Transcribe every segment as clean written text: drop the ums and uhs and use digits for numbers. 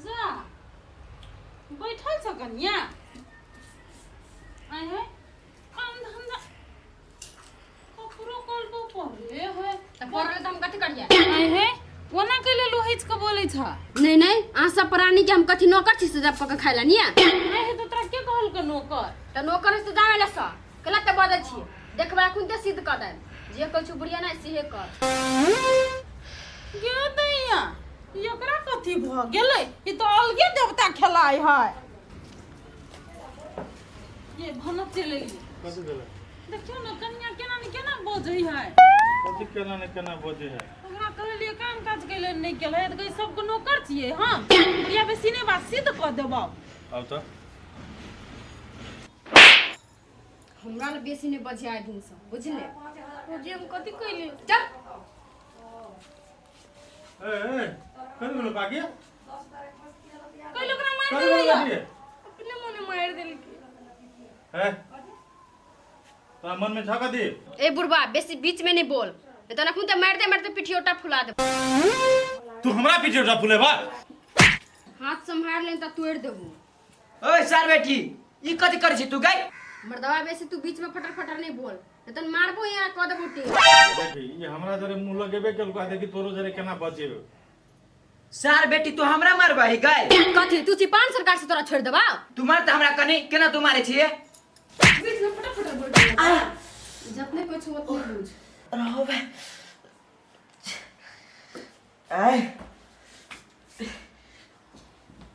जा बैठल छ कनिया। आय है काम धंधा ककरो कलबो पड़ले है। तऽ पड़ल तऽ हम कथी करियै? आय है, ओना कैले लोहिच के बोलै छ? नहीं नहीं, अहाँ सब प्राणी के हम कथी नौकर छी से जब पकड़ खाइ ला निया? आय है, तऽ तोरा के कहलकै नौकर? तऽ नौकर से जावे ला स केला तऽ बजै छी, देखबै अखन ते सिद्ध कऽ देब। जे कहै छी बुढ़िया नहि सेहे कर। गे दैया, एकरा कथी भऽ गेलै? ई तऽ अलगे देवता खेलाइ है। ये भनक चलि एलियै। कथी भेलै? देखियौ ने कनिया केना ने केना बजै है। कथी केना ने केना बजै है? ओकरा कहलियै काम काज कैले नहि केलै तऽ कहै सबके नौकर छियै हम। बुढ़िया बेसी नहि बात, सिद्ध कऽ देबौ। आब तऽ हमरा लए बेसी नहि बजिया दिनसँ, बुझले? जी, हम कथी कैली? चल। ए ए, कथी भेलो बाकी? कैले ओकरा मारि कथी भेलो? देलैया। बाकी अपने मोने मारि देलकै। ए, तोरा मन में छ कथी? ए बुढ़बा, बेसी बीच में नहीं बोल, नहीं तो नखुन ते मारते मारते पिठियोटा फुला दे। तू हमरा पिठियोटा फुलेबा? हाथ संभाल लेन त तोड़ देबू। ओए सार बेटी, ई कथी करै छी तू गई? मर्दवा, बेसी तू बीच में फटर फटर नहीं बोल, नहीं तो मारबो यहाँ कह देबो टी। देखी, ई हमरा जरे मुंह लगेबे केलको आ देखी तोरो जरे केना बचेबे। सार बेटी, तू हमरा मारबही गई? कथी तू चिपान सरकार से तोरा छोड़ देबा? तू मार त हमरा कनी, केना तू मारे छिए? बीच में फटर फटर बोल, जतने कुछ उतने बुझ। रहो बे। आय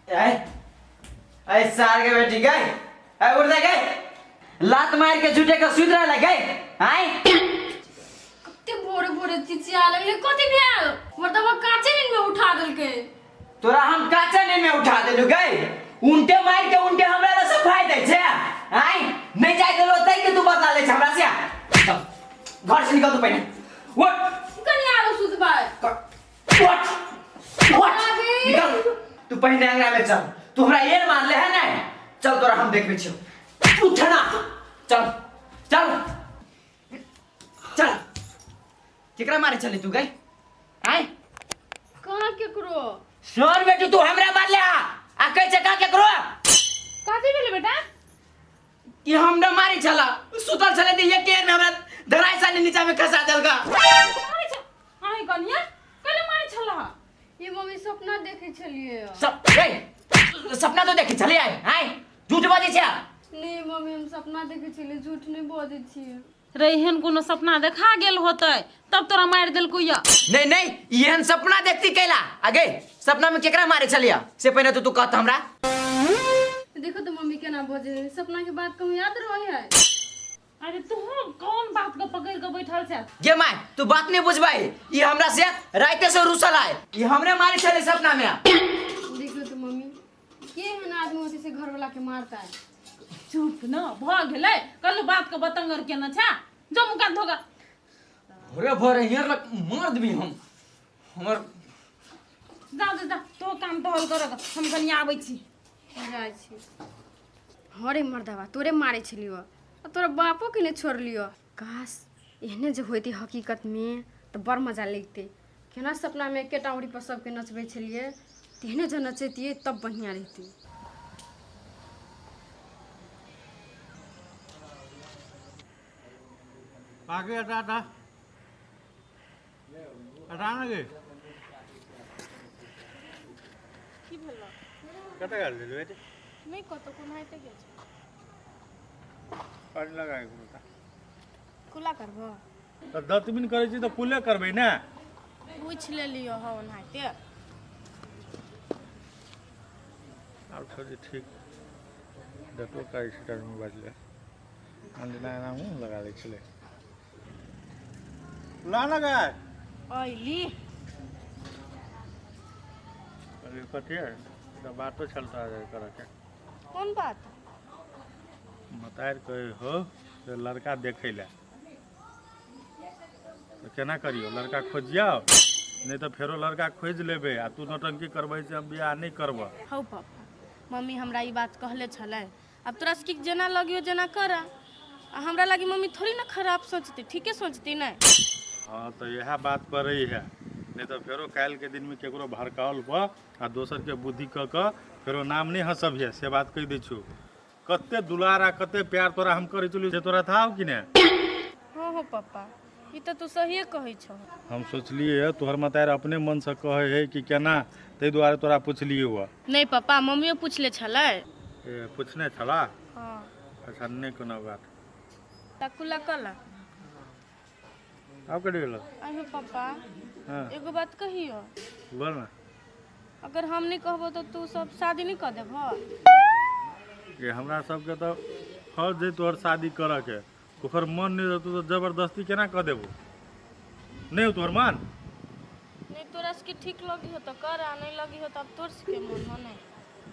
आय आय, सार के बेटी गई, आय उठ दे गई, लात मार के झूठे का सुत रहला गई आय। कते भोरे भोरे चिचिया लगले, कथी भेल? मर्दवा काचे नींद में उठा देलकै। तोरा हम काचा नींद में उठा देलु गई? उनटे मार के उनटे हमरा ला सफाई दै छै। आय नहीं जाय देलो तै के तू बदला ले छै हमरा से। चल, घर से निकल तू पहिने। उठ। कनी आरो सुतबै। उठ उठ, निकल तू पहिने, अंगना में चल। तू हमरा ये मारले है ना? चल, तोरा हम देखबे छियो। उठ ना, चल चल चल। केकरा मारे चले तू गई आय? कहाँ केकरो? सर बेटी, तू हमरा मारले आ आ कहै छै का केकरो। कथी भेलै बेटा? कि हमरा मारे छला, सुतल छले त एक में हमरा धराई सानी नीचा में खसा देलका। मारै छ आइ कनिया? कैले मारै छलह? ये मम्मी, सपना देखे छलिए। सब ए, सपना तो देखे छले आय? आय झूठ बाजै छै? नहीं मम्मी, हम सपना देखे छलिए, झूठ नहीं बजै छियै। रे, एहन कोनो सपना देखा गेल होतै तब तोरा मारि देलकौ या? नहीं नहीं, एहन सपना देखती कैला आगे? सपना में केकरा मारे छलिया से पहिने तो तू कहत हमरा। देखो तो मम्मी केना बजे है, सपना के बात कहूँ याद रहे है? अरे तू कौन बात के पकड़ के बैठल छै? गे my, तू बात नहीं बुझबाई, ई हमरा से राइते से रुसल आय, ई हमरे मारे छले सपना में। देखो तो मम्मी, के एहन आदमी होते से घर वाला के मारता है? चुप न भऽ गेलै, कल बात के बतंगर केने छै, जो मुका धोगा। भोरे भोरे हियर लग मार देबी हम हमर। जा जा जा, तो काम टहल कर, हम कनी आबै छी। जाइ छी। हरे मर्दवा, तोरे मारे छलियो आ तोरा बापो के नहि छोड़लियो। काश एहने जे होइते हकीकत में तऽ बड़ मजा लगिते। केना सपना में एकेटा उड़ी पर सबके नचबै छलियै, तेहने जे नचैतियै तब बढ़िआँ रहितै। बाकी हटा हटा हटा ना गे। की भेल? कतऽ गेल छलै बेटी? नहि कतौ, कोनाहिते गेल छै। पानि लगा के बेटा। कुला करबो? तऽ दतमिन करै छी तऽ कुले करबै ने। पूछि लेलियो हँ ओनाहिते। आब छोड़ी ठीक दतो करै छै टाइम बाजलै। अंजना एना मुँह लगा दै छलै। ला ना गाय। अइली। अरे कथी है, एकटा बातो छल तोरा करऽके। कोन बात? मतारि कहै हो से लड़का देखै लए, तऽ केना करियौ? लड़का खोजियौ, नहि तऽ फेरो लड़का खोजि लेबै आ तू नौटंकी करबै से हम बियाह नहि करबह। हौ पापा, मम्मी हमरा ई बात कहले छलै। आब तोरा सबके जेना लगियो जेना कर, आ हमरा लागी मम्मी थोड़ी ना खराब सोचती, ठीके सोचती ने? हँ, तऽ इएह बात पड़ै है। नहि तऽ फेरो काल्हिके दिनमे केकरो भड़काओल पर आ दोसरके बुद्धि कऽ कऽ फेरो नाम नहि हँसबिहे, से बात कहि दै छियौ। कते दुलार आ कते प्यार तोरा हम करै छलियौ से तोरा था हो कि नहि? हँ हो पप्पा, ई तऽ तू सहिए कहै छह। हम सोचलियै तोहर मतारि अपने मनसँ कहै है कि केना, ताहि दुआरे तोरा पुछलियै हुआ। नहि पप्पा, मम्मियो पुछले छलै। ए, पुछने छला? हँ। अच्छा, नहि कोनो बात। तकुला कला। आब कटि गेलो? अरे पप्पा। हाँ। एगो बात कहियो? बोल ना। अगर हम नहीं कहबो तो तू सब शादी नहीं कर देबो? ये हमरा सबके तऽ फर्ज है तोहर शादी करऽ के, ओकर मन नहीं रहतो तऽ जबरदस्ती केना कऽ देबो? नहीं हो तोहर मन? नहीं, तोरा सबके ठीक लगी हो तो कर, आ नहीं लगी हो तो अब तोर सबके मन हो नहीं।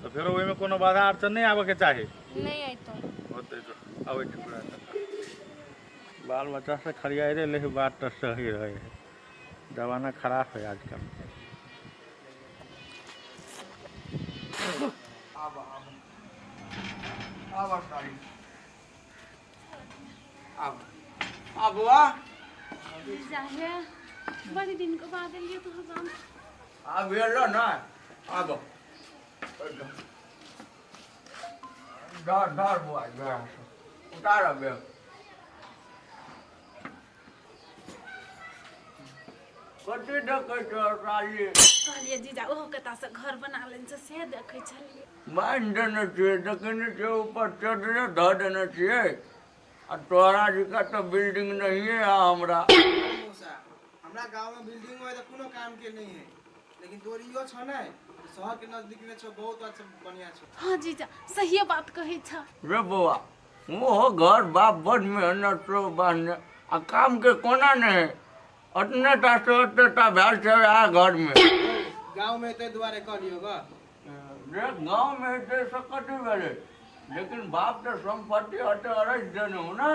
तऽ फेरो ओहिमे कोनो बाधा अड़चन नहीं आबऽ के चाही। नहीं अयतो। होतै तो अबै छै पूरा। बाल बच्चा से खरियारे ले, बात तऽ सही रहे है, जमाना खराब है आजकल। आब आब आब साड़ी आब आब बौआ। जाहे, बड़ी दिन के बाद एलियै तो गाम। आब एलो ना, आब धर धर बौआ, धर उतार बेग। कथी देखै छौ साली? कहलियै जीजा ओहो कता से घर बना लेने छै, से देखै छलियै। बान्हि देने छियै, देखै नहि छियै, ऊपर चदरे धऽ देने छियै, आ तोरा जकाँ तऽ बिल्डिंग नहिए है हमरा। मौसा, हमरा गाँव में बिल्डिंग हो तऽ कोनो काम के नहीं है, लेकिन तोर इहो छौ ने, शहर के नजदीक में छौ, बहुत अच्छा बढ़िया छौ। हाँ जीजा, सहिए बात कहै छ। रे बौआ, ओहो घर बाप बड़ मेहनत छौ बान्हने, आ काम के कोना नहि है, अतने टा से ओते टा भेल छै आ घर में। गाँव में ताहि दुआरे कहलियौ ग। रे, गाँव में हेतै से कथी भेलै, लेकिन बाप तऽ सम्पत्ति ओते अरैज देने हो ने।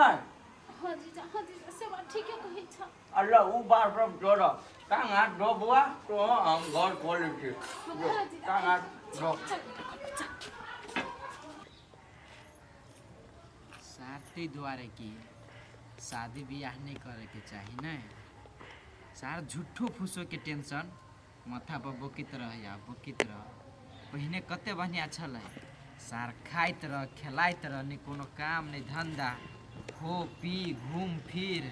हाँ जीजा, हाँ जीजा, से बात ठीके कहै छ। अल्लाह, उ बात सब छोड़, टांग हाथ धो बौआ, तो हम घर खोलै छी। हाँ जीजा। टांग हाथ धो। चल बेटा, चल। सार, ताहि दुआरे कि शादी बियाह नहि करैके चाही ने सार, झूठो फूसोके टेंशन माथा पर बोकित रहैया, बोकित रह। पहिने कते बढ़िआँ छलै सार, खाइत रह, खेलाइत रह, नहि कोनो काम नहि धंधा, खो पी घूम फिर,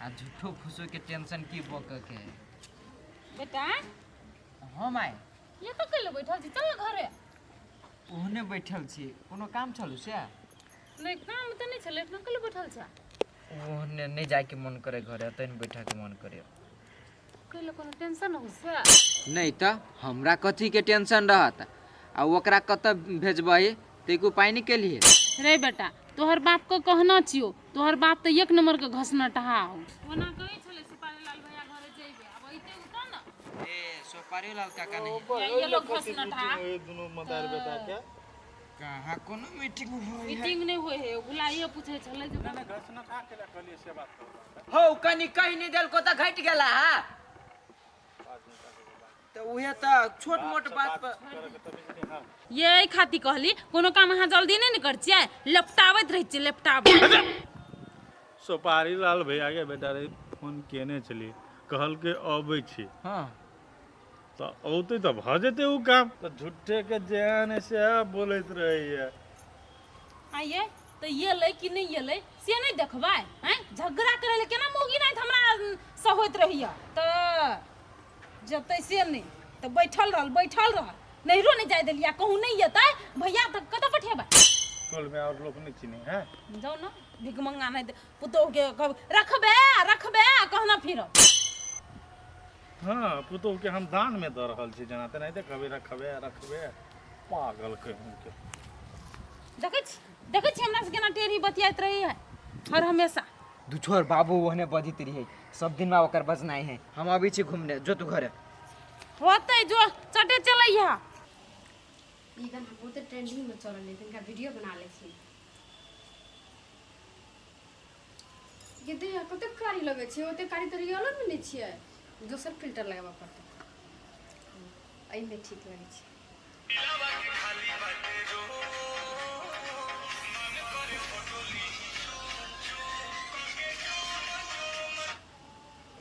आ झूठो फूसोके टेंशन की बोकके है। बेटा। हाँ माय। ये तो कैले बैठल छी? चल ना घरे। ओहने बैठल छी, कोनो काम छलू से? नहि, काम तऽ नहि छलै, एखन कैले बैठल छ? ओहने नहि जायके मन करे घरे, एतऽ ने बैठके मन करे। कैले, कोनो टेंशन हो से? नहि तऽ हमरा कथीके टेंशन रहत? आ ओकरा कतऽ भेजबै, ताहिके उपाय नहि केलियै। रे बेटा, तोहर बाप के कहना छियो, तोहर बाप तऽ एक नंबर के घसनटहा हो। ओना कहै छलै सुपारी लाल भैया घरे जइबे, आब अइते उतऽ ने। ए, सोपारी लाल काका नहीं? ये लोग घसनटहा। दुनू मतार बेटा के कहाँ कोनो मीटिंग होई है? मीटिंग नहि होइ है, बुलाइए पूछै छलै जे। घसना खा के कहलियै से बात करू। हौ, कनि कहि नहि देलको तऽ घटि गेला हा, तऽ उहे तऽ छोट मोट बात पर। ये एहि खातिर कहली, कोनो काम अहाँ जल्दी नहि ने करै छियै, लपटाबैत रहै छियै, लपटाबैत। सोपारी लाल भैया के बेटा रे, फोन केने छलियै, कहलकै अबै छी। तऽ औतै तऽ भऽ जेतै ओ काम, तऽ झूठे के जेहन है सएह बोलैत रहैया। आइए तऽ एलै कि नहि एलै से नहि देखबै? आँय, झगड़ा करै लए केना मौगी नाइत हमरा से होइत रहैया। तऽ जेतै से नहि, तऽ बैठल रहल, बैठल रहल, नैहरो नहि जाय देलियै। कहूँ नहि एतै भैया तऽ कतऽ पठेबै? टोल में और लोग नहीं चिन्हे है। जाउ ने, भिखमंगा नहि पुतोहके कहब रखबे रखबे आ कहना फिरब। हाँ, पुतोह के हम दान में दऽ रहल छी जेना तेनाहिते कहबै रखबे रखबे, पागल कहूँ के। देखै छी, देखै छी हमरा से केना टेढ़ी बतियाइत रही है हर हमेशा। दू छोर, बाबू ओहने बजैत रहियै सब दिन, ओकर बजनाइ है। हम अबै छी घूमने, जो तू घरे। होतै, जो चटे चलैया। ई गाना बहुते ट्रेंडिंग में चलल है, तनिका वीडियो बना लै छी। ये देह कतेक कारी लगै छै, ओते कारी तऽ रियलो में नहि छियै। दोसर फिल्टर लगाबऽ पड़तै, एहिमे ठीक लगै छै।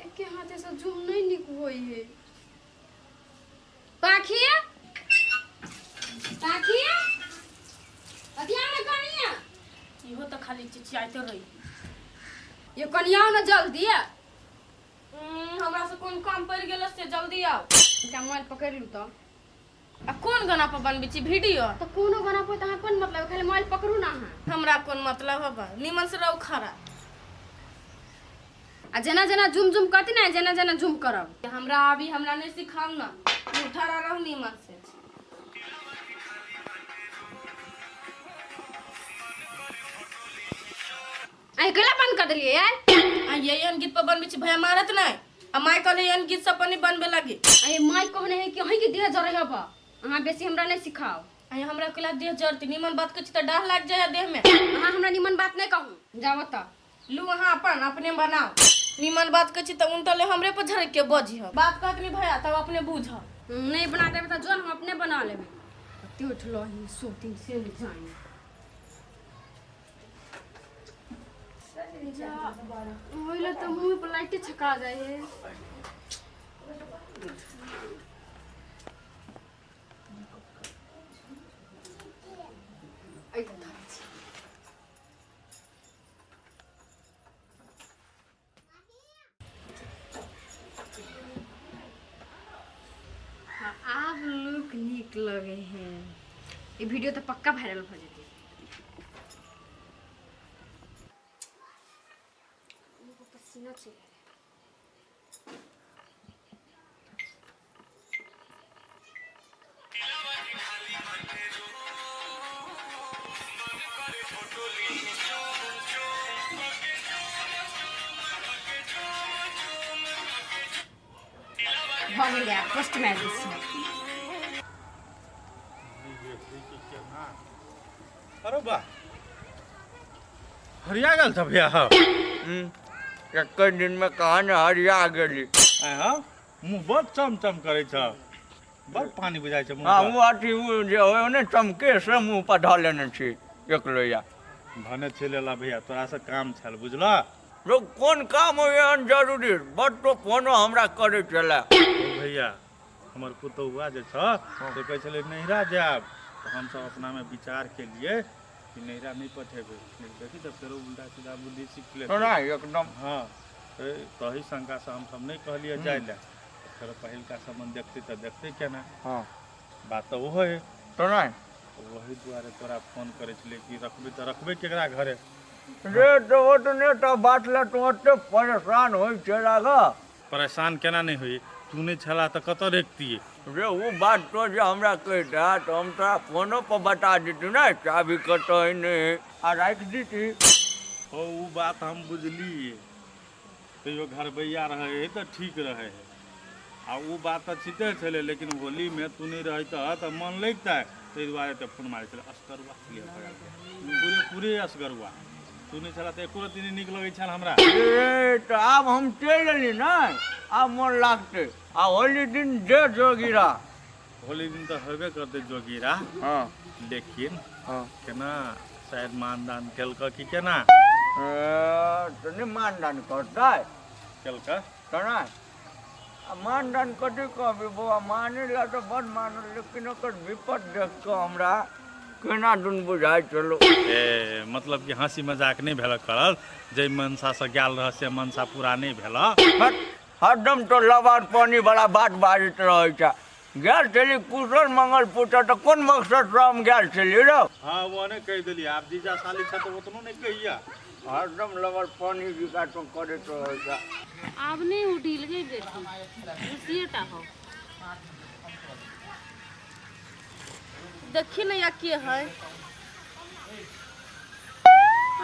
एके हाथे से जूम नहि नीक होइ है। पाखी पाखी अथिया में कनिया इहो तऽ खाली चिचियाइते रही। ये कनिया ने जल्दी। हमरा से कोन काम पड़ि गेल से जल्दी आओ। इनका मोबाइल पकड़ लू तऽ। आ कोन गाना पर बनबै छी वीडियो? तऽ कोनो गाना पर तऽ अहाँ कोन मतलब, खाली मोबाइल पकड़ू ना अहाँ। हमरा कोन मतलब हबा, निमन से रहू खड़ा। आ जेना जेना झुम झुम कहती ना जेना जेना झुम करब। हमरा अभी हमरा नहीं सिखाउ ना, तू ठड़ा रहू निमन से। आई गला बंद कर देलिए यार। आ ये एहन गीत पर बनबै छी भैया मारत नहीं, आ माय कहले एहन गीत सब पर नहीं बनबे लगी। आ माय कहने है कि अहीं के देह जरे हबा, अहाँ बेसी हमरा नहीं सिखाओ। आ हमरा कला देह जरती, निमन बात कहै छी तऽ डाह लागि जाय देह में। अहाँ हमरा निमन बात नहीं कहू, जाओ तऽ लू अहाँ अपन अपने बनाओ। निमन बात कहै छी तऽ उनटले हमरे पर झड़क के बजी ह। बात कहत नहीं भैया तब अपने बूझ। नहीं बना देबे तऽ जोन हम अपने बना लेबे। कते उठलो ही सोती से नहीं जानी। ओइला तऽ मुँह पर लाइटे छका जाए है। हाँ, आब लुक नीक लगे है। ये वीडियो तो पक्का वायरल हो जेतै। पसीना चलि गेलै। भऽ गेलै, आब पोस्ट मारि दै छी। अरे वाह, हरिया गेल छ भैया। एक दिन में कहाँ ने हरिया गेली। आय हाँ, मुँह बड़ चमचम करै छ, बड़ पानी बुझाइ छ मुँह हाँ, पर। ओ अथी ओ जे होय ने चमके से मुँह पर धऽ लेने छी एक लोहिया। भने छेलेला भैया, तोरा से काम छल बुझला। लोग कोन काम हो एहन जरूरी, बड़ तो फोनो हमरा करै छलै। ओ भैया, हमर पुतहुआ जे छ से कहै छलै नैहरा जायब, तऽ हमसब अपना में विचार केलिए कि नैहरा नहीं पठेबै, नहीं देखी तऽ फेरो उल्टा सीधा बुद्धि सीख लेतै। ना एकदम। हाँ, तही शंका से हमसब नहीं कहलिए जाय लए। फेरो पहिलका संबंध देखतै तऽ देखतै केना। हाँ। बात तऽ ओहो है। तो नहीं। वही दुआरे तोरा फोन करै छलियै कि रखबै तऽ रखबै केकरा घरे। रे तो ओतने तऽ बात लए तू ओते परेशान होइ छै राघव। परेशान केना नहि होइ, तू नहि छला तऽ कतऽ रखतियै। रे ओ बात तो जे हमरा कहिता तऽ हम तोरा फोनो पर बता देती ने, चाभी कतऽ है नहि आ राखि देती। ओ ओ बात हम बुझलियै, तैयो घरबैया रहै है तऽ ठीक रहै है। आ ओ बात तऽ ठीके छलै, लेकिन होलीमे तू नहि रहै तऽ मन लगितै, ताहि दुआरे तऽ फोन मारै छलै। असगरुआ छलियै भैया, पूरे पूरे असगरुआ। तू नहि छला तऽ एको रत्ती नहि नीक लगै छल हमरा। रे तऽ आब हम चलि एली ने, आब मन लागतै। आ होली दिन जे जोगिरा। होली दिन तऽ हेबे करतै जोगिरा। हाँ। लेकिन हाँ। केना शायद मानदान केलक कि केना? तऽ नहि मानदान करतै। केलक? केना? आ मानदान कथी कहबी बौआ, मानै लए तऽ बड़ मानल, लेकिन ओकर विपत देख कऽ हमरा केना दुन बुझाइ छलौ। ए मतलब कि हँसी मजाक नहि भेल करल, जाहि मनसासँ गेल रह से मनसा पूरा नहि भेल। हरदम तो लबार पानी वाला बात बाजैत रहै छै। गेल छली कुशल मंगल पूछऽ तऽ कोन मकसदसँ हम गेल छली रौ? हाँ, वो ने कहि देलियै, आब जीजा साली छ तऽ ओतनो नहि कहिया। हरदम लबर पानी जिका तो करैत रहै छै। आब नहि उठिल गई बेटी, उसिएटा हो। देखी ने या के है।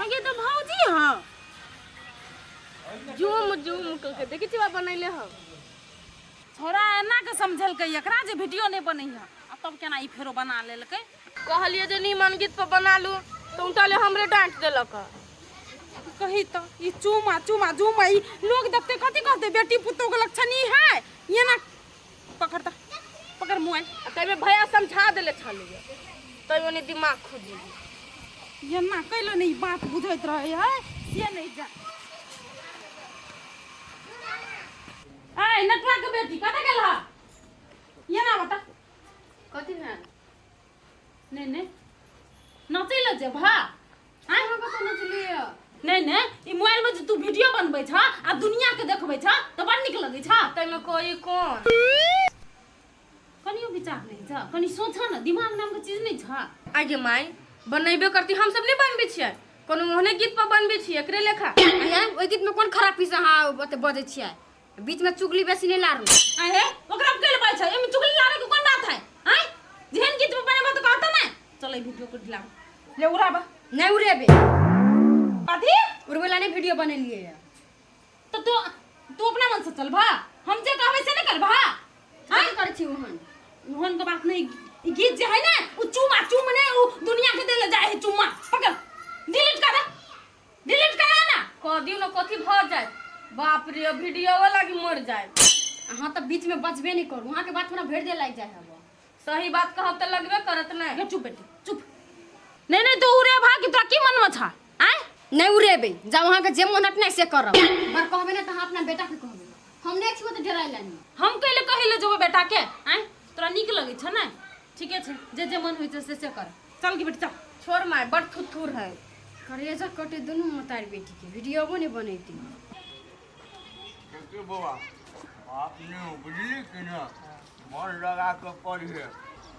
आगे तो भौजी हाँ। जूम जूम करके देखी छी बनैले हम। छोरा एना के समझलकै एकरा जे वीडियो नहीं बनै है, आ तब केना ई फेरो बना लेलकै। कहलिए जे नीमन गीत पर बना लू तऽ उनटले हमरे डांट देलक। कही तऽ ई चूमा चूमा झूमा ई लोग देखते कथी कहते, बेटी पुतोह के लक्षण ई है। ये ना पकड़ तऽ पकड़ मोबाइल। आ तैमे भैया समझा देले छलिए, तैयो ने दिमाग खुजि गेल। ये ना कैलो नहीं बात बुझैत रहे है से नहीं जा। ऐ नटुआ के बेटी कतऽ गेल ह? ये ना बता। नहि नहि, नाचै लए जेबह? आँय, अहाँ कतऽ नचलियै? नहि नहि, ई मोबाइल में जे तू वीडियो बनबै छ आ दुनिया के देखबै छ तऽ बड़ नीक लगै छ। ताहिमे कोई कोन कनियो विचार नहि छ, कनि सोच न, दिमाग नाम के चीज नहि छ। आगे माय, बनैबे करती, हम सब नहि बनबै छियै, कोनो ओहने गीत पर बनबै छियै एकरे लेखा। आँय, ओहि गीतमे कोन खराबी से अहाँ ओते बजै छियै? बीचमे चुगली बेसी नहि लारू। आँय हे, ओकरा के लेबै छ? एमे चुगली लारे के कोन बात है? आँय, जेहन गीत में बनेबा तऽ कहता ने। चल, ई वीडियो के ढिलाब ले, उड़ाबा। नहि उड़ेबै। कथी? उड़बै ला नहि वीडियो बनेलियै ये। तऽ तू तू अपना मन से चलबा, हम जे कहबै से नहि करबा? कथी करै छी ओहन? ओहन के बात नहीं, ई गीत जे है ना, उ चुमा चुम ने उ दुनिया के देले जाय है चुम्मा। पकड़, डिलीट कर, डिलीट कर ना। कह दियौ ने, कथी भऽ जायत? बाप रे, वीडियो लागी मर जाय। अहाँ तऽ बीचमे बचबे नहि करू, अहाँके बात हमरा भरि दे लागि जाइ हब। सही बात कहब तऽ लगबे करत ने। गे चुप बेटी, चुप। नहीं नहीं, तू उड़े भाग, तोरा की मन में छा? आय? नहि उड़ेबै, जाउ, अहाँके जे मन हट से करब। पर कहबै ने तऽ अहाँ अपना बेटाके कहबै, हम नहि छियै तऽ डराइ लानी। हम कैले कहै ले जेबै बेटा के? आय, तोरा नीक लगै छ ने? ठीके छै, जे जे मन होइ छै से से कर। चल गे बेटी, चल। छोड़ माय, बड़ थुथुर है। करेजा कटे दुनू मतारी बेटीके, वीडियोबो नहि बनेती। देखिए बौआ, अपने बुझली कि ने, मन लगा के पढ़िए।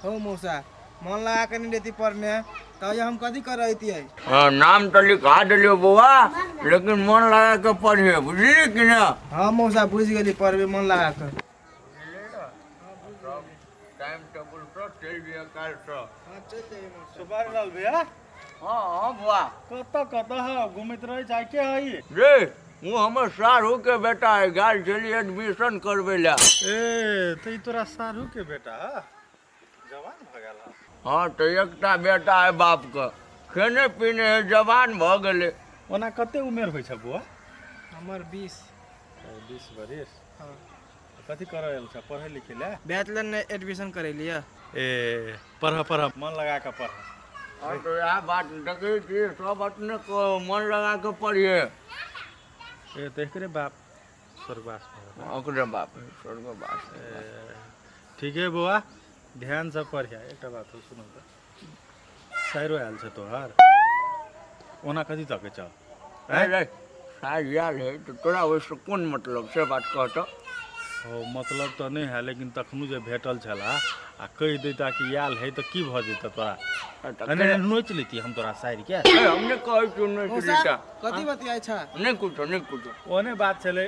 हो मौसा, मन लगा के नहीं रहती पढ़ने तो ये हम कथी कर रही है? हाँ, नाम तो लिखा दिलियो बौआ, लेकिन मन लगा के पढ़िए, बुझली कि ने? हाँ मौसा, बुझ गेली, पढ़बे मन लगा के। टाइम टेबुल पर चलि जइए काल्हिसँ। हाँ, चल जाइए मौसा। सुपारी लाल भैया। हाँ हाँ बौआ। कतऽ कतऽ है घुमैत रहै छै के है ई? रे, ओ हमर साढ़ू के बेटा है, गेल छलियै एडमिशन करबै लए। ए, तऽ ई तोरा साढ़ू के बेटा है? जवान भऽ गेल है। हाँ, तऽ एकटा बेटा है बापके, खेने पीने है, जवान भऽ गेलै। ओना कते उमेर होइ छै बौआ? हमर 20। 20 बरिस? हाँ। कथी करऽ आयल छ, पढ़ै लिखै लए? बैचलर ने एडमिशन करेलियै। ए, पढ़ पढ़, मन लगा कऽ पढ़। हाँ, तऽ इएह बात देखै छियै, सब अपने मन लगा के पढ़िए। ए, तऽ एकरे बाप स्वर्गवास भऽ गेल? ओकरे बाप है स्वर्गवास। ए, ठीक है बौआ, ध्यान से पढ़िया। एकटा बात हो, सुनू तऽ, साइरो आयल छ तोहर? ओना कथी तकै छ? अरे, साइर आयल है तऽ तोरा ओहिसँ कोन मतलब, से बात कह तऽ। हो, मतलब तऽ नहि है, लेकिन तखनो जे भेटल छला आ कहि दैता कि आयल है तऽ की भऽ जेतै तोरा? तऽ नहि नोचि लेती हम तोरा साइर के। ए, हम नहि कहै छियौ नहि मौसा, लीटा। कथी बतियाइ छ? नहि कुछो, नहि कुछो। ओहने बात छलै।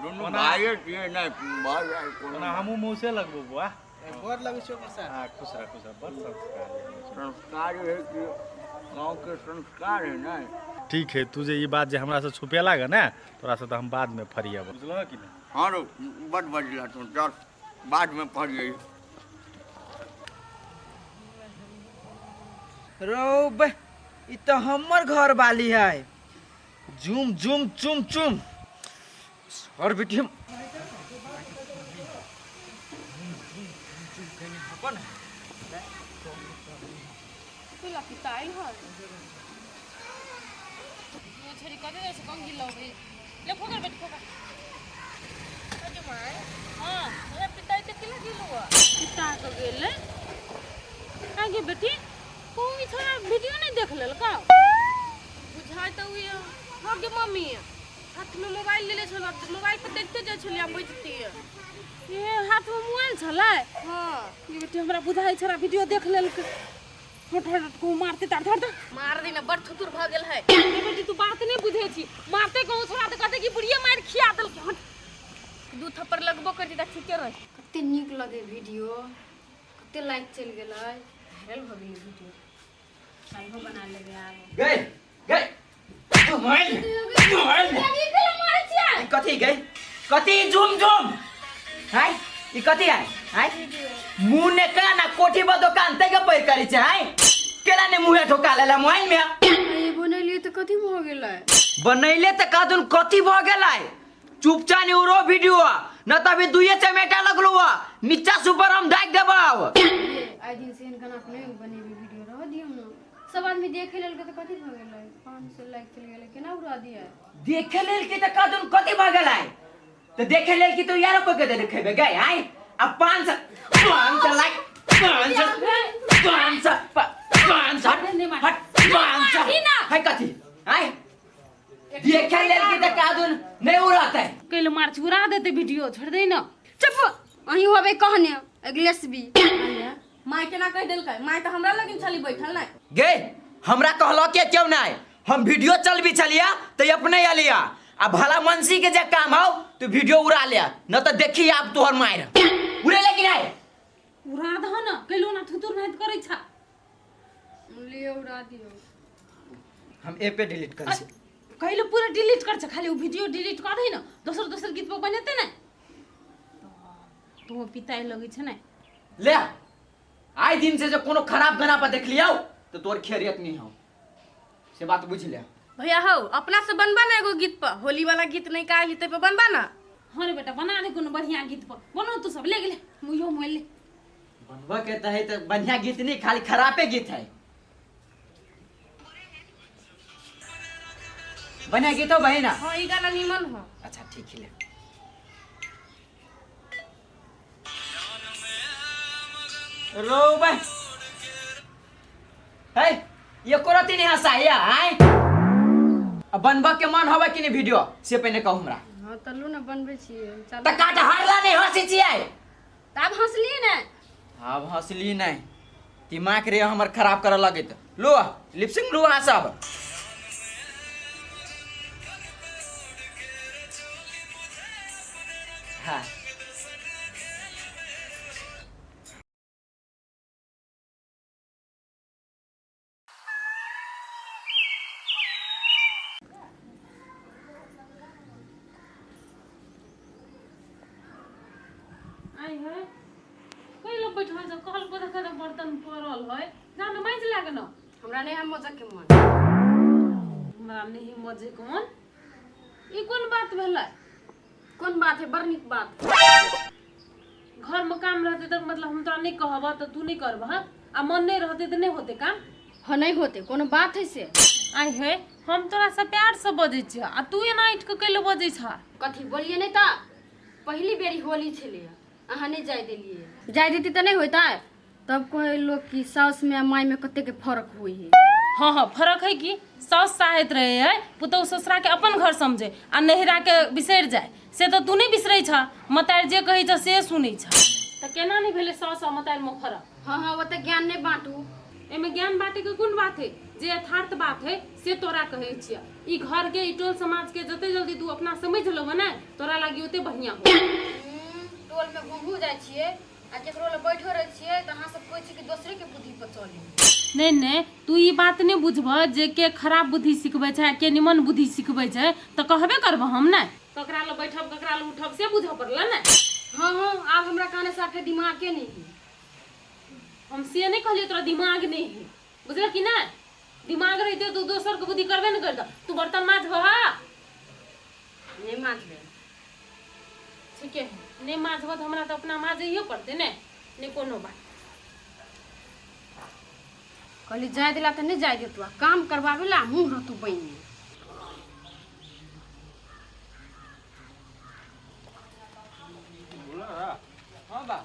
दुनू भाइये छियै, नहि भऽ जाइ कोनो। ओना हमहूँ मौसे लगबो बौआ। गोर लगै छियौ मौसा। हाँ, खुश रह, खुश रह। बड़ संस्कार है। संस्कार है कि गाँव के संस्कार है ने। ठीक है, तू जे ई बात जे हमरा से छुपेला गे ने, तोरा से तऽ हम बाद में फरियाब, बुझलह कि नहि? हाँ रो, बड बजला तू, चल बाद में पढ़िए। रौ बे, ई तऽ हमर घर वाली है। झूम झूम चुम चुम और बेटी हम छोरी कथी दे से कंगी लबै ले, फोकर बेटी, फोकर। हाँ। हमरा पिताई के की लगिल हुआ? पिता के गेलै। आगे बेटी, कोई छोरा वीडियो नहीं देख लेलका? बुझाय तऽ उहे। हाँ गे मम्मी, हाथ में मोबाइल लेले छल, मोबाइल पर देखते जाइ छलियै, बजतियै। ए, हाथ में मोबाइल छलै? हाँ। गे बेटी, हमरा बुझाइ छला वीडियो देख लेलकै। हट हट को मारते तार धर धर। मार दी ने, बड़ थुथुर भऽ गेल है। गे बेटी, तू बात नहीं बुझै छी, मारते कहूँ छोरा तऽ कहते कि बुढ़िए मारि खिया देलकै। हट। दू थप्पड़ लगबो करती तऽ ठीके रही। कते नीक लगे वीडियो, कते लाइक चलि गेलै, वायरल भऽ गेलै वीडियो। काल्हो बना लेबै आब। गई गई मोबाइल मोबाइल ई कथी गई? कथी झुम झुम हाय? ई कथी है हाय? मुंह ने का ना कोठी पर दुकान ते के पैर करै छै हाय? केला ने मुंह ठोका लेला मोबाइल में? ये बनेलियै तऽ कथी भऽ गेलै? बनैले तऽ कादुन कथी भऽ गेलै? चुपचाप उड़ो वीडियो न तऽ अभी दुइये चमेटा लगलो नीचा से ऊपर हम दागि देबौ। ये आइ दिन से एहन गाना नहि बनेबै वीडियो, रह दियौ ने। सब आदमी देखे लेलकै तऽ कथी भऽ गेलै? 500 लाइक चलि गेलै, केना उड़ा दियै? देखे लेल की तऽ कादुन कथी भऽ गेलै? तऽ देखे लेल की तो यारो कोई के देखेबे गए आय? आ 500 500 लाइक 500 500 देतै वीडियो, छोड़ दे ना। चुप, अहीं होबे कहने अगलेस भी। माय केना कहि देलकै? माय तऽ हमरा लगिन छली बैठल नहि। गे हमरा कहलो के क्यों नहीं, हम वीडियो चलबी छलिया तो अपने अलिया आ भला मनसी के जे काम हो तू वीडियो उड़ा लिया न तो देखी आप तोहर मार उड़े ले कि नहीं। उड़ा दह ना, कैलो ना थुतुर नाहित करै छा। लियो उड़ा दियो। हम एपे डिलीट कर छी। कैलो पूरा डिलीट कर छा, खाली उ वीडियो डिलीट कर दही ना, दोसर दोसर गीत पर बनेते ना तो पिताई लगै छै ने। ले आइ दिन से जो कोनो खराब गाना पर देख लियो तो तोर खैरियत नहीं हो, से बात बुझ ले। भैया हो अपना से बनबा ना एगो गीत पर, होली वाला गीत नहीं का तै पर बनबा ना। हाँ रे बेटा बना दे कोनो बढ़िया गीत पर, बनो तू सब ले गेले मुयो मोबाइल ले। बनबा के त है त बढ़िया गीत नहीं, खाली खराबे गीत है। बढ़िया गीत हो बहिना। हाँ ई गाना नीमन हो। अच्छा ठीक है ले। रो बे है ये कोरती नहीं हंसाया आय। अब बनबा के मन होवे कि नहीं वीडियो से पहले कहू हमरा। हां त लू ना बनबै छियै चल। त काट हारला नहीं हंसी छियै। त आब हंसली ने। आब हंसली नहीं, दिमाग रे हमर खराब करे लगे त लो लिपसिंग लो अहाँ सब। हाँ आई है कैलो बैठल छ, कहल पर देखा बर्तन पड़ल है, जान माइज लाग न। हमरा नहीं हम मजा के मन। हमरा नहीं मजे के मन, ई कोन बात भेलै? कोन बात है, बड़ नीक बात। घर में काम रहते त मतलब हम तोरा नहीं कहब त तू नहीं करबह, आ मन नहीं रहते त नहीं होते काम। हाँ नहीं होते, कोनो बात है से। आई है हम तोरा से प्यार से बजै छियै आ तू एना उठि के कैलो बजै छ? कथी बोलिए नहीं त पहली बेरी होली छलै, अहाँ नहीं जाय देलिए। जाय देती त नहीं होता, तब कहे लोग कि सास में आ माय में कते के फर्क हुई है। हाँ हाँ फर्क है कि सास चाहैत रहे है पुतहु ससुरा के अपन घर समझे आ नैहरा के बिसरि जाए, से तो तू नहीं बिसरै छ, मतारि जे कहै छ से सुनै छ, त केना नहीं भेलै सास आ मतारि में फर्क? हाँ हाँ ओते ज्ञान नहीं बांटू। एमे ज्ञान बांटे के कोन बात है, जे यथार्थ बात है से तोरा कहै छियै। ई घर के ई टोल समाज के जते जल्दी तू अपना समझ लेबह ने तोरा लागी ओते बढ़िया हो। टोल में घूमू जाइ छियै आ केकरो लग बैठो रहै छियै त अहाँ सब कहै छियै कि दोसरे के बुद्धि पर चली। नहीं नहीं तू ई बात नहीं बुझबह जे के खराब बुद्धि सिखबै छै के निमन बुद्धि सिखबै छै त कहबे करबह हम ने, ककरा लग बैठब ककरा लग उठब से बुझऽ पड़ल ने। हाँ हाँ आब हमरा काने साफे दिमागे नहीं है। हम से नहीं कहलियै तोरा दिमाग नहीं है, बुझल कि नहीं? दिमाग रहिते तू दोसर के बुद्धि करबे ने करतह। तू बर्तन माजबह? नहीं माजबै। ठीके है, नहीं माजबह तऽ हमरा तऽ अपना माजैयो पड़तै ने। नहीं कोनो बात। कहली जाय दिला तऽ नहीं जाय देतू, काम करवावे ला मुँह रहतू बहिनी। हाँ बा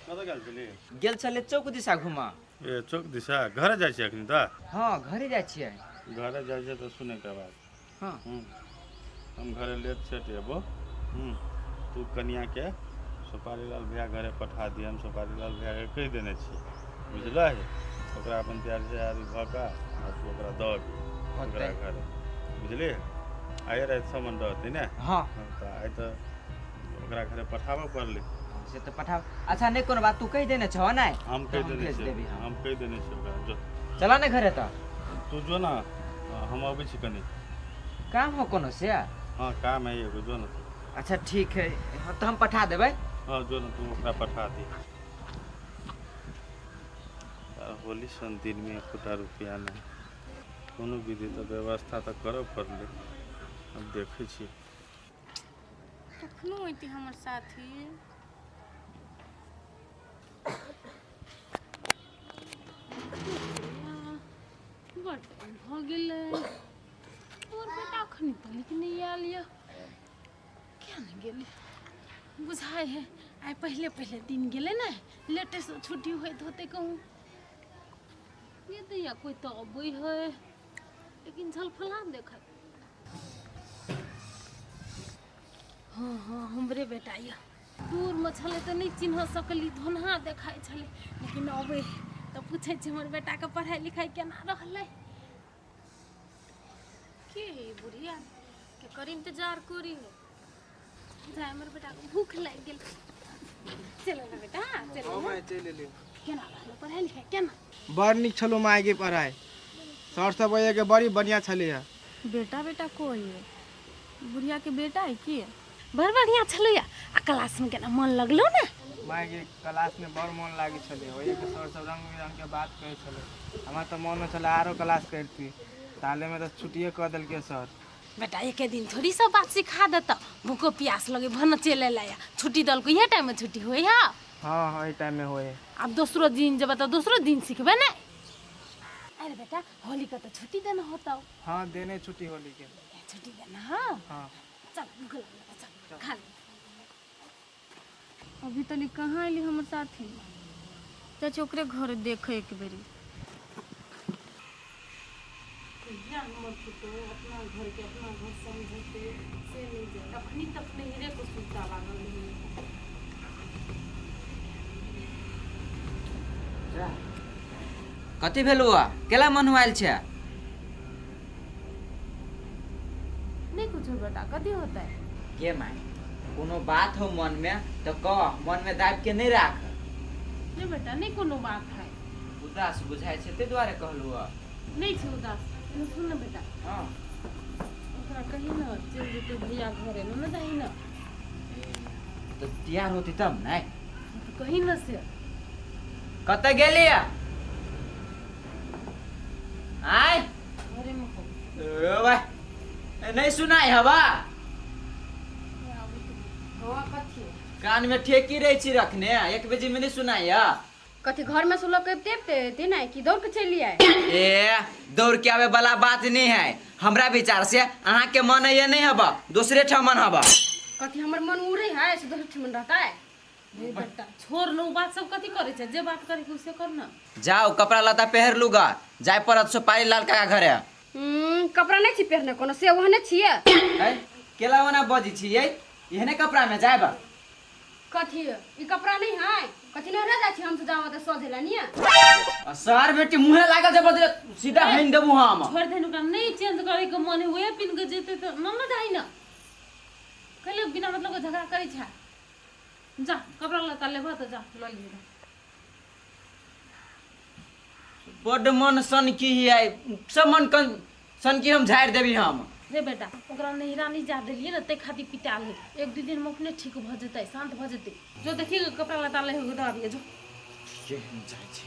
कतऽ गेल छली? गेल छलै चौक दिशा घुमा। ए चौक दिशा घरे जाइ छियै अखन तऽ? हाँ घरे जाइ छियै। घरे जाइ छियै तऽ सुने के बात। हाँ हम घरे लेट सेट एबो। तू कनिया के सुपारी लाल भैया घरे पठा दिह, हम सुपारी लाल भैया के कहि देने छियै, बुझलही? ओकरा अपन तैयार तैयारी भऽ कऽ आ तू ओकरा दऽ अबही ओकरा घरे, बुझलिही? आइए राति सामान रहतै ने। हाँ तऽ आइ तऽ ओकरा घरे पठाबऽ पड़लै। से तऽ पठाब। अच्छा नहीं कोनो बात, तू कहि देने छह ने? हम कहि देने छियै, हम कहि देने छियै ओकरा। जो चला ने घरे तऽ। तू जो ना, हम अबै छी कनी। काम हो कोनो से? हाँ काम है एगो, जो ना। अच्छा ठीक है, हाँ तो हम पठा देबै। हाँ जो ना तू ओकरा पठा दे। होली सन दिन में एकोटा रुपया नहीं, कोनो विधि तऽ व्यवस्था तऽ करऽ पड़लै। अब देखै छी कखनो अयती हमर साथी। बड़ टाइम भऽ गेलै, तोर बेटा अखन तक नहि आयल यऽ, किया नहि गेलै? बुझाइ है आइ पहिले पहिले दिन गेलै ने, लेटेसँ छुट्टी होइत होतै कहूँ। ये दैया कोइ तऽ अबै है, लेकिन झलफला देखै। हँ हँ, हमरे बेटा यऽ। दूरमे छलै तऽ नहि चिन्ह सकली, धोनहा देखाइ छलै, लेकिन अबै तऽ पूछै छी हमर बेटाके पढ़ाइ लिखाइ केना रहलै। के है ई बुढ़िया केकर इंतजार करी है? जा, हमर बेटाके भूख लागि गेल। चल ने बेटा, चल। हँ माय, चलि एलियै। केना रहलै पढ़ाइ लिखाइ केना? बड़ नीक छलौ मायके पढ़ाइ, सर सब के बड़ी बढ़िआँ छलैए। बेटा बेटा कोई है? बुढ़िया के बेटा है की? बड़ बढ़िआँ छलैया। आ क्लासमे केना मन लगलो ने? मायके क्लासमे बड़ मोन लागै छलै। ओहिके सर सब रङ्ग बिरङ्गके बात कहै छलै। हमरा तऽ मोन छलै आरो क्लास करिती, तालेमे तऽ छुट्टिए कऽ देलकै सर। बेटा, एके दिन थोड़ी सब बात सिखा देतौ। भूखो प्यास लगे भन चलि एलै। छुट्टी देलको, इहे टाइममे छुट्टी होइ है? हँ हँ, एहि टाइममे होइ है। आब दोसरो दिन जेबै तऽ दोसरो दिन सिखबै ने। अरे बेटा, होलीके तऽ छुट्टी देना होतौ? हँ, देने छुट्टी होलीके। छुट्टी देना? हँ। हँ। चल, भूख लागल तऽ चल खा ले। अभी तनी कहाँ अयली हमर साथी? चाची ओकरे घर देखे एक बेरी। कहिया हमर पुतोहु अपना घरके अपना घर समझतै से नहि जाय। अखनी तक नैहरेके सुविधा लागल रहैए। कथी भेलौ? केला मन आयल छै? नहि कुछो बेटा, कथी होतै? गे माय, कोनो बात हो मन में तऽ कह, मन में दाबि के नहि राख। नहि बेटा, नहि कोनो बात है। उदास बुझाइ छै, ताहि दुआरे कहलहुँ। नहि छै उदास। एने सुन ने बेटा। हँ। ओकरा कही ने, चलि जेतै भैया घरे ने, ने जाही ने। तऽ तैयार होती तब ने। तऽ कही ने से। कतऽ गेली आय? घरेमे हो। ए भाइ, नहि सुनाइ हवा? हवा कथी? कान में ठेकी रहै छी रखने, एक बजे में नहि सुनाइ। कथी घर में सुलह कबिते अबिते नहि कि दौड़ के चलि आए? ए, दौड़ के आवे वाला बात नहीं है। हमरा विचार से अहाँ के मन ये नहीं हबा, दूसरे ठाम मन हबा। कथी हमर मन उड़े है से दोसर ठमन रहता है? रे बेटा, छोड़ ने, ओ बात सब कथी करै छै? जे बात करे के से कर ने। जाओ, कपड़ा लत्ता पहिर लूगा, जाय पड़त सुपारी लाल काका घरे। कपड़ा नहीं छी पहिरने कोनो, से ओहने छियै। है केला ओना बजी छियै, एहने कपड़ा में जायब? कथी ई कपड़ा नहीं है? कथी नहीं रह जाइ छी हम से जाओ तऽ सजे ला निया। आ सार बेटी मुहे लागल जे बजले, सीधा हैन देबू हम। छोड़ दे ओकरा, नहीं चेंज करे के मन है, उहे पिन के जेतै तऽ न ने जाही ने। कहले बिना मतलब के झगड़ा करै छै। जा, कपड़ा लत्ता लेबह तऽ जा लऽ लिहे। बड्ड मन सनकी है, सब मन कन सनकी हम झाड़ि देबी हम। रे बेटा, ओकरा नैहरा नहि जा देलियै ने, ताहि खातिर पिटायल है। एक दू दिन में अपने ठीक भऽ जेतै, शान्त भऽ जेतै। जो देखिए, कपड़ा लत्ता ले दऽ अबियै जो। हम जाइ छी।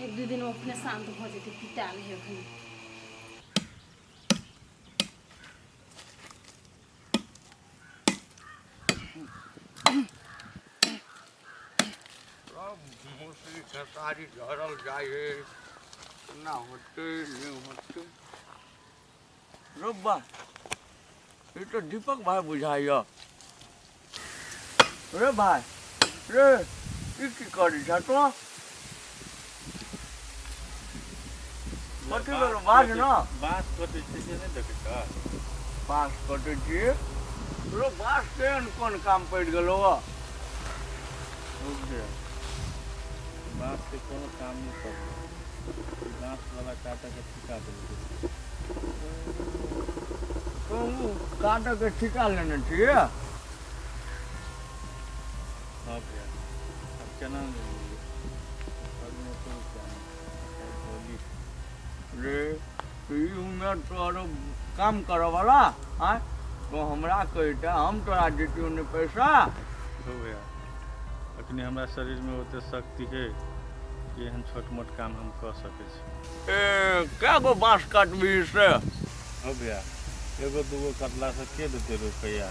एक दू दिन में अपने शान्त भऽ जेतै, पिटायल है अखनी। सब मौसरी खेसारी झड़ल जाइ है, केना होतै, नहि होतै। रौ बा, ई तऽ दीपक भाय बुझाइया। रे भाय रे, ई की करै छह तों? कथी भेलौ? बाज न। बाँस कटै छै से नहि देखै छह? बाँस कटै छियै? रौ, बाँस केहन कोन काम पड़ि गेलौ हँ? रुक जा, बाँसके कोनो काम नहि पड़लै, बाँसवला काटऽके ठिका देलकै। तों काटऽके ठिका लेने छियै? हँ भैया, आब केना नहि लेलियै? घरमे एको रुपैआ नहि, काल्हि होली छै। रे, ई उमेर तोहर काम करऽवला आँय? तो हमरा कहिते, हम तोरा देतियौ ने पैसा। हो भैया, अखनी हमरा शरीरमे ओते शक्ति है कि एहन छोट मोट काम हम कऽ सकै छी। ए, कै गो बाँस काटबही से? हो भैया, एगो दूगो कटलासँ के देतै रुपैआ?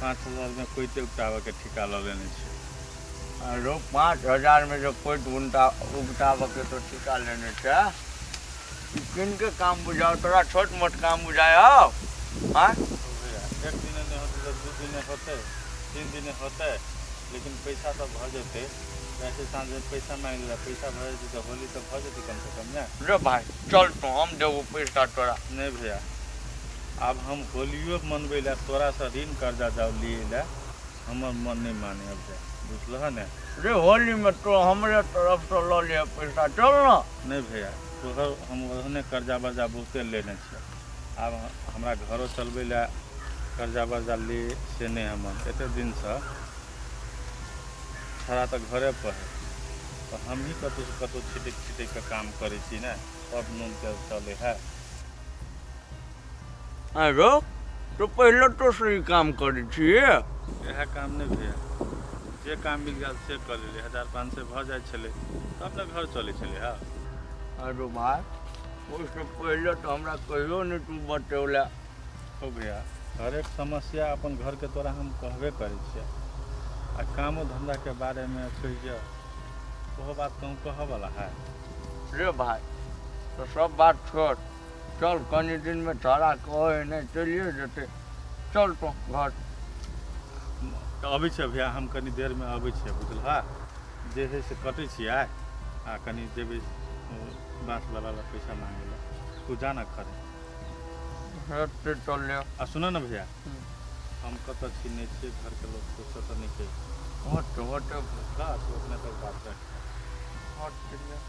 5,000मे कोइते उपटाबऽके ठिका लऽ लेने छी। रौ, 5,000मे जे कोइत उनटा उपटाबऽके तो ठिका लेने छै, ई किनके काम बुझाउ? तोरा छोट मोट काम बुझाय हौ आँय? हो भैया, एक दिने नहि होतै तऽ 2 दिने होतै, 3 दिने होतै, लेकिन पैसा तऽ भऽ जेतै। जाइ छै साँझमे पैसा मांगि लै, पैसा भऽ जेतै तऽ होली तऽ भऽ जेतै कमसँ कम ने। रे भाय, चल तू, हम देबो पैसा तोरा। नहि भैया। आब हम होलियो मनबै लए तोरासँ ऋण कर्जा जाउ लिए लए हमर मन नहि माने अब जाय, बुझलह ने? रे होलीमे तो हमरे तरफसँ लऽ लिह पैसा, चल ने। नहि भैया, तोहर हम ओहने कर्जा वर्जा बहुते लेने छियै। आब हमरा घरो चलबै लए कर्जा वर्जा ले से नहि हमर। एते दिनसँ छड़ा तऽ घरे पर है, तऽ हमही कतहुसँ कतहु छिटकि छिटकि कऽ काम करै छी ने, तब नून तेल चलै है। आँय रौ, तो पहिले तो से ई काम करै छियै? इएह काम नहि भैया, जे काम मिल गेल से कऽ लेलियै। 1500 भऽ जाइ छलै तब ने घर चलै छलै। हँ अरे भाय, ओहिसँ पहिले तऽ हमरा कहियो नहि तू बतौला। हो भैया, हरेक समस्या अपन घरके तोरा हम कहबे करै छियै। आ कामो धन्धाके बारेमे कहियऽ, ओहो बात कहूँ कहऽवला है? रे भाय, तऽ सब बात छोड़, चल कनि दिनमे छौड़ा कहै नहि चलिए जेतै, चल तू घर। तऽ अबै छियै भैया, हम कनि देरमे अबै छियै, बुझलह? जे हइ से कटै छियै आइ, आ कनि जेबै बाँसवला लए पैसा मांगै लए। तू जा ने घरे। हेतै चल। आ सुनऽ ने भैया, हम कतऽ छी नहि छियै, घरके लोक पूछऽ तऽ नहि कहि। होतै होतै। बुझलह? तू अपने तक बात रख। होतै।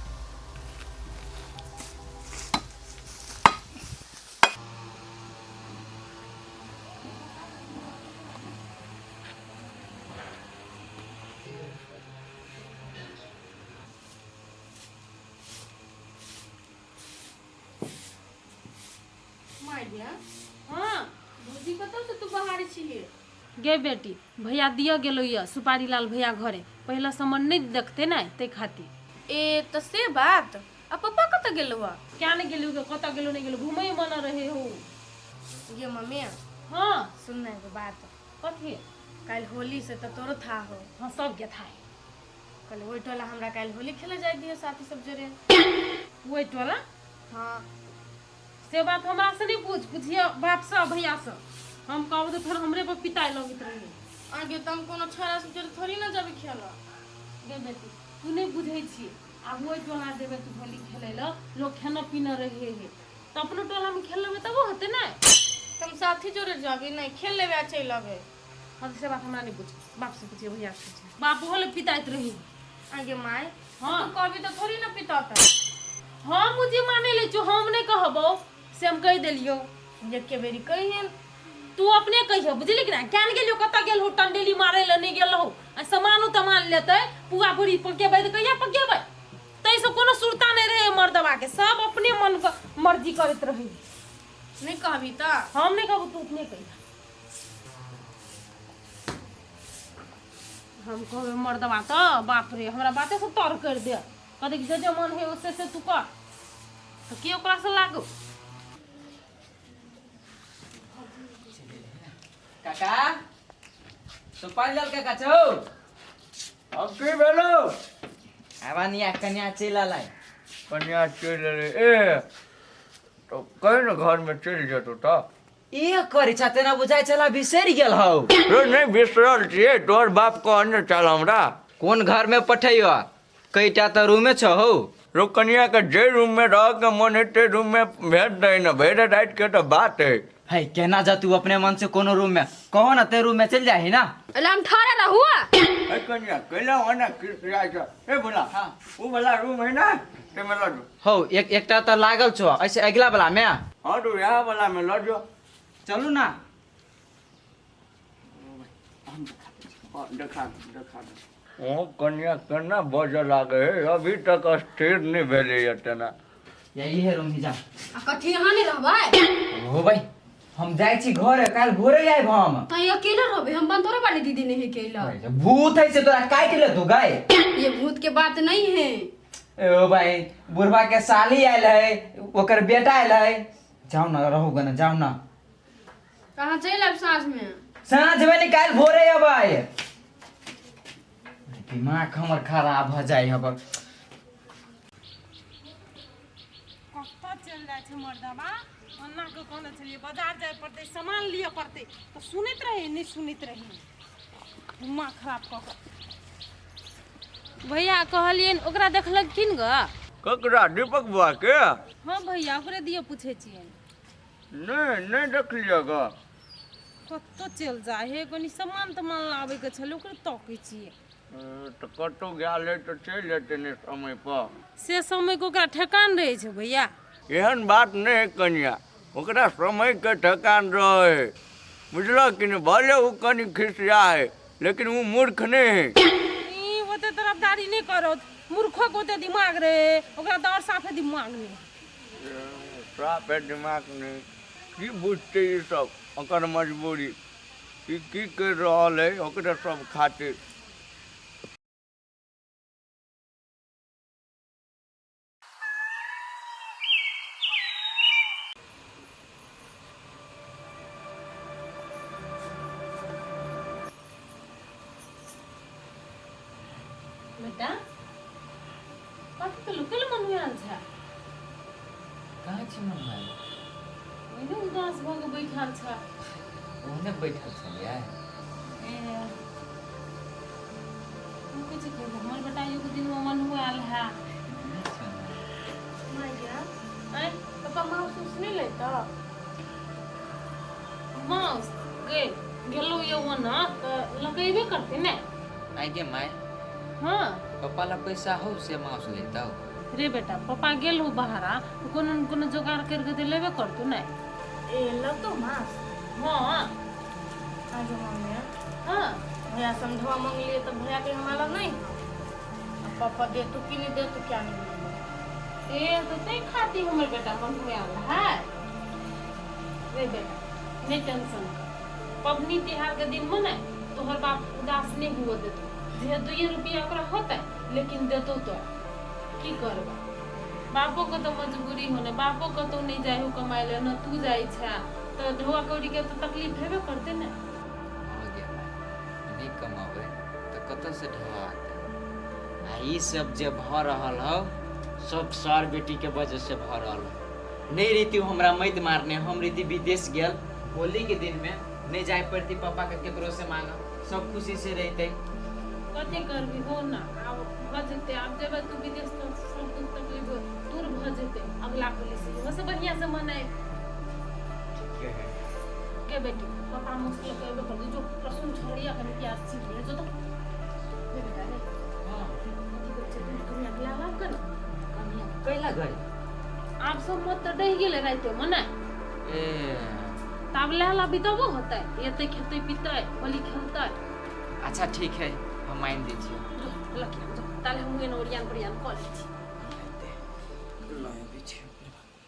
माय, हाँ। भौजी, कतऽ से तू बाहर छियै? गे बेटी, भैया दिअ गेलो यऽ सुपारी लाल भैया घरे, पहिले सामान नहि देखते ने, ताहि खातिर। ए तऽ से बात। आ पप्पा कतऽ गेलो हँ? क्या नहि गेलू गे, कतऽ गेलो नहि गेलो, घुमै मन रहे हो। ये मम्मी। हाँ। सुन ना एगो बात। कथी? काल्हि होली से तऽ तोरो था हो? हाँ, सब के था। कल ओहि टोला हमरा काल्हि होली खेले जाय दियो साथी सब जोरे। ओहि टोला? हाँ। से बात हमरा से नहीं पूछ, पूछिए बाप से भैया से। हम कहब तऽ फेर हमरे पर पिताई लगैत रही। आगे तऽ हम कोनो छोरा सब जोरे थोड़ी ना जेबै खेलऽ। गे बेटी, तू नहि बुझै छी। आब ओहि टोला जेबै तू होली खेलै लए, लोक खाना पीना रहे है, तऽ अपनो टोलामे खेल लेबै तबो हेतै ने। तऽ हम साथी जोरे जेबै नहि, खेल लेबै आ चलि अबै। हाँ, से बात हमरा नहीं पूछ, बाप से पूछिए, भैया से पूछिए। बाप ओहो ले पिताइत रही। आगे माय। हाँ। तू कहबी तऽ थोड़ी ना पितौतै। हम मुझे माने ले छो, हम नहीं कहबो से हम कहि देलियो। एके बेरी कहियन। तू अपने कहियो, बुझली कि ना? केन गेलियो, कतऽ गेल हो, टंडेली मारे लए नहि गेल हो? आ सामानो तमान लेतै, पुआ पूरी पकेबै तऽ कहिया पकेबै? ताहिसँ कोनो सुरता नहि रहै मर्दबा के, सब अपने मन के मर्जी करैत रहै। नहि कहबी तऽ? हम नहि कहबो, तू अपने कहिया। हम कहबै मर्दबा तऽ बाप रे, हमरा बाते से तर कर दे, कहतै कि जे जे मन है ओसे से तू कर, तऽ के ओकरासँ लागू? काका, सुपारी लाल काका छौ? अब की भेलौ? आबा निया, कन्या चलि अलै। कन्या चलि एलै? ए तऽ कहि ने घरमे चलि जेतौ तऽ। ए करै छ तेना बुझाइ छला बिसरि गेल हौ। रे नहि बिसरल छियै, तोहर बाप कहने छल हमरा। कोन घरमे पठैयो? कईटा तऽ रूमे छौ हौ। रो कनिया के जे रूम में रह के मन है ते रूम में भेज दे न, भरि राति के तऽ बात है। है केना जतू अपने मन से कोनो रूम में? कहो ना, ते रूम में चल जाही ना। एला हम ठाड़ा रहू। ए कनिया, कैला ओना किरकिरा छ? ए बोला, हाँ। उ वाला रूम है ना, ते में लऽ जो। हौ, एक एकटा तऽ लागल छौ ऐसे अगिला वाला में। हाँ, तो यहाँ वाला में लऽ जो। चलू ना। हाँ, देखा दे, देखा दे। ओ कनिया केना बजऽ लागे है, अभी तक स्थिर नहीं भेलैया तेना। या इहे रूम ही जा। आ कथी, अहाँ नहि रहबै? हो भाई, हम जाइ छी घरे, काल्हि भोरे आयब हम। तऽ अकेले रहबै? हम बंदोरे वाली दीदी नहीं है अकेला। भूत है से तोरा काटि लेतौ गाय। ये भूत के बात नहीं है। ए ओ भाई, बुढ़वा के साली आयल है, ओकर बेटा आयल है। जाओ ना, रहू गना, जाओ ना। कहाँ चलि आयब साँझ में? साँझ में नहीं, काल्हि भोरे अबै। दिमाग हमर खराब भ जाइ हब। कतऽ चलि जाइ छै मर्दबा? अन्ना के कहने छलियै बाजार जाय पड़तै, सामान लिअ पड़तै, तऽ सुनैत रहै नहि सुनैत रहै, दिमाग खराब कऽ कऽ। भैया, कहलियनि ओकरा देखलखिन ग? ककरा, दीपक बुआ के? हाँ भैया, ओकरे दिअ पूछै छियनि। नहि नहि देखलियै ग। कतऽ चलि जाइ हे, कनि सामान तमान लाबैके छलै, ओकरे तकै छियै। तऽ कतहु गेल है तऽ चलि एतै ने समय पर। से समयके ओकरा ठेकान रहै छै भैया? एहन बात नहि है कनिया, ओकरा समयके ठेकान रहै है, बुझलक कि नहि? भले ओ कनि खिसिया है लेकिन ओ मूर्ख नहि है। ई ओते तरफदारी नहि करत, मूर्खोके ओते दिमाग रहै, ओकरा तऽ आओर साफे दिमाग नहि। साफे दिमाग नहि, की बुझतै ई सब ओकर मजबूरी, ई की करि रहल है ओकरे सब खातिर। बेटा, कथी के लुकेल मनुआल छै? कहाँ छी मनुआल? ओहिने उदास भऽ के बैठल छै। ओहने बैठल छलियै। ए हम किछु कहबै, हमर बेटा एगो दिनमे मनुआल है। नहि छै। माइया। आँय? पापा माउस उस नहि लेता? माउस गे गेलहुँ यौ ओना तऽ लगेबे करतै ने। आइ गे माय। हाँ। पप्पा ला पैसा हो से माउस लेतौ? रे बेटा, पप्पा गेल हो बाहरा तऽ कोनो ने कोनो जोगाड़ करि कऽ तऽ लेबे करतौ ने। ए लगतौ मास? हाँ। आगे मम्मी। हाँ। भैया से हम ढोआ मंगलिए तऽ भैया के हमरा लग नहीं है, आ पापा देतू कि नहीं देतू क्या नहीं। ए तऽ तै खातिर हमर बेटा मनुआल है। रे बेटा, नहि टेंशन कर, पबनी तिहार के दिन में ने तोहर बाप उदास नहीं हुआ देतो, जे दुइये रुपया ओकरा होते लेकिन देतो। तो की करबा, बापो के तो मजबूरी होने, बापो कतौ नहीं जाइ हो कमाइ ले न, तू जाइ छै तऽ ढोआ कौड़ी के तो तकलीफ हेबे करते ने। हो गया माय, नहि कमाबै तऽ कतऽसँ ढोआ आतै? आ ई सब जे भऽ रहल हौ सब सर बेटीके वजहसँ भऽ रहल हौ। नहि रहिती हमरा मत मारने, हम रहिती विदेश गेल, होलीके दिनमे नहि जाय पड़ती पापाके केकरो से मांगऽ, सब खुशी से रहितै। कथी करबी, हो ना, आब भऽ जेतै। आब जेबै तू विदेश तऽ सब दुख तकलीफ दूर भऽ जेतै। अगला होली से इहो से बढ़िया से मनाय। ठीके है। के बेटी, पापा मुश्किल करबे कर जो लहसुन छोड़िया, कनि प्याज छील लिया जो। तो रे बेटा रे। हाँ। कथी कहै छै, दूध कनिया के लाब के ने कनिया। कैला गई? आब सब मत तऽ डहि गेलै रातिमे ने। ए। तऽ आब लए लाबी तबो होतै, एतै खेतै पीतै, होली खेलतै। अच्छा ठीक है, हम मान दै छियै। जो लकी जो, ताले हम एने ओरियान परियान कऽ लै छी। लऽ अबै छियै।